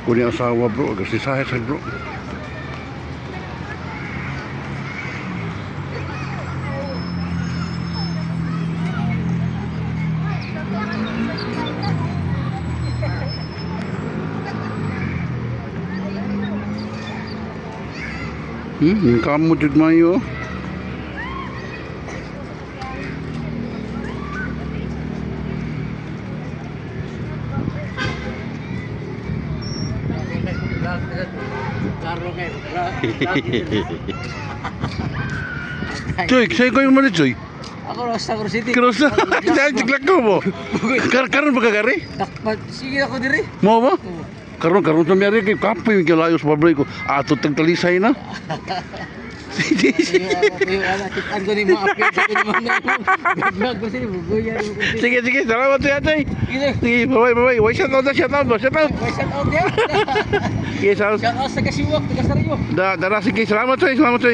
Kunya asawa, bro, kasi sahe sa, bro. Kamu jud mayo. Klaro kayo. Choy, sa'yo ko yung mali, Choy. Ako ra sa Cross City. Cross na. Dahil tiglak ko mo. Karon ba kagari? Dakpat sige ako diri. Mo ba? Karon karon sa miyari kay kapoy yung kalayo sa pabray ko. Ato tagtalisay na. Sige, Kitaan ko ni mga update ko ni mga vlog ko sini bugoya ni ko. sige, sige. Salamat sa ate. Sige. Sige, bye bye bye. Why shout out na, shout out ba? Shout out. May shout out yan. Sige, salamat. Shout out sa Kasiwak, taga Sariyo. Dara, sige, salamat sa'yo, salamat sa'yo.